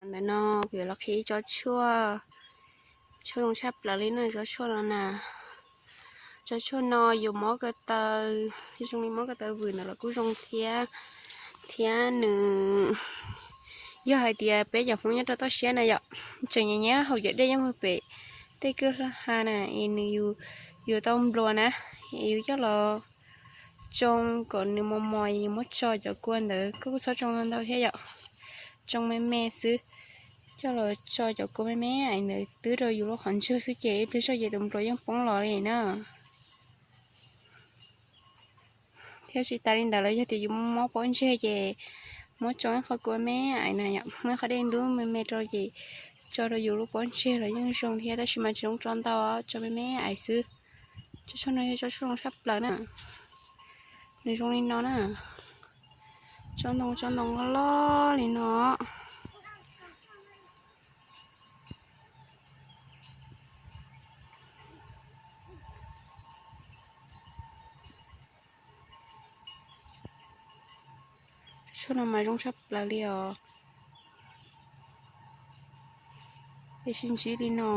Ntawm no kuv yuav los qhib tsob tshuaj, tshuaj zoo tshaj plaws li no, tsob tshuaj no na. Tsob tshuaj no yus mob ko taw, zoo li mob ko taw vwm ntawd los kuj zoo thiab. Thiab nws, yog hais tias peb cov Hmoob nyob rau toj siab na yom, tseem nyiam nyiam haus cov dej nyob pem tej kwj ha na, es nws, yus tau nplua na, es yus coj los tsoo kom nws mos mos, yus muab tso cov kua ntawd, koj kuj txhob tsoo ntau thiab yom, tsoo me me xwb. Coj los tso cov kua me me ntawd twb rau yus lub qhov ntswg xwb ces ib pliag zoj ces tus nplua yeej poob los li na. Thiab tsis tas li ntawd los yog tias yus mob pob ntseg ces muab tsoo ib qho kua me me na, muab ib qho dej ntub me me rau ces tso rau yus lub pob ntseg los yeej zoo thiab, tab sis mas tsis zoo tso ntau, tso me me xwb. Tsob tshuaj no yog tsob tshuaj zoo tshaj plaws na. Nws zoo li no na, tsob ntoo tsob ntoo loj loj li no. Tshuaj no mas zoo tshaj plaws li os. Peb sib ntsib li no.